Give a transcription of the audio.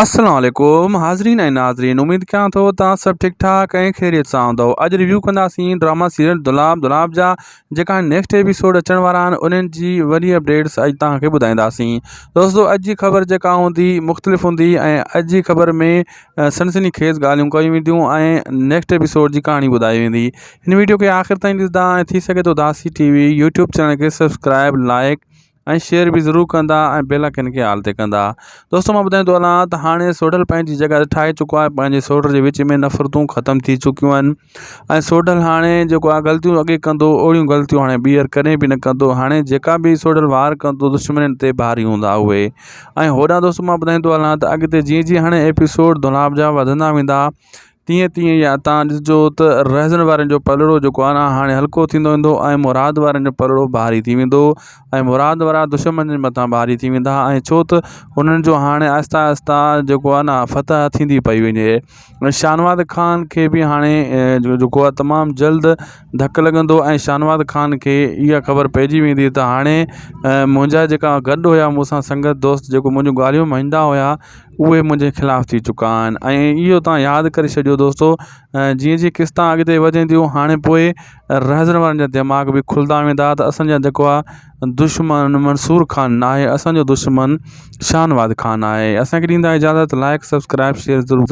السلام عليڪم حاضرين ۽ ناظرين اميد ڪيان ٿو توهان سڀ ٺيڪ ٺاڪ ۽ خيريت سان هوندو اڄ ريويو ڪنداسين ڊراما سيريل دولاب دولاب جا جيڪا نيڪسٽ ايپيسوڊ اچڻ وارا آهن انهن جي وڏي اپڊيٽس اڄ توهان کي ٻڌائينداسين دوستو اڄ جي خبر جيڪا هوندي مختلف هوندي ۽ اڄ جي خبر ۾ سنسني خيز ڳالهيون ڪيون وينديون ۽ نيڪسٽ ايپيسوڊ جي ڪهاڻي ٻڌائي ويندي هن ويڊيو کي آخر تائين ڏسندا ۽ ٿي سگهي ٿو داسي ٽي وي يوٽيوب چينل کي سبسڪرائب لائڪ ۽ شيئر به ضرور ڪندا ۽ بيل آئڪن کي آل تي ڪندا. دوستو مان ٻڌائيندو هلان ته هاڻي سوڍل پنهنجي جڳهه تي ٺاهي چڪو آهي پنهنجي سوڍ جي وچ ۾ نفرتون ختم ٿي چڪيون آهن ۽ سوڍل هاڻي جيڪو آهي غلطيون اڳي ڪندو اهڙيون غلطيون هاڻي ٻيهر ڪڏهن به نه ڪندو هاڻي جيڪا به سوڍل وار ڪندو دشمنن تي ڀاري هوندا اهي ۽ هوڏانهن دوستو مان ٻڌائيندو هلان ته اڳتي جيئن جيئن هاڻي ايپيسوڊ دولاب جا وڌندا ويندا تيئن تيئن يا تان ڏسجو ته رهزن وارن جو پلڙو جيڪو آهي نه هاڻي هلڪو ٿيندو ويندو ۽ مراد وارن جو پلڙو ڀاري ٿي ويندو ۽ مراد وارا دشمن جي مٿان ڀاري ٿي ويندا ۽ ڇو ته انهن جو هاڻي آهستي آهستي جيڪو آهي نه فتح ٿيندي پئي وڃي ۽ شاهنواز خان کي به هاڻي جيڪو آهي تمام جلد ڌڪ لڳندو ۽ شاهنواز خان کي اها خبر پئجي ويندي ته هاڻي منهنجا جيڪا گڏ هيا مون سان سنگت دوست جيڪو منهنجون ڳالهيون مڃيندا هيا اهي منهنجي خلاف ٿي چڪا آهن ۽ اهو توهان ياد ڪري ڇڏيو دوستو جيئن جيئن قسطا اڳتي وڌنديون هاڻي پوء رهزن وارن جا دماغ به کلندا ويندا ته اسانجا جيڪو آهي دشمن منصور خان نه آهي اسانجو دشمن شاهنواز خان آهي اسانکي ڏيندا اجازت لائڪ سبسڪرائب شيئر ضرور.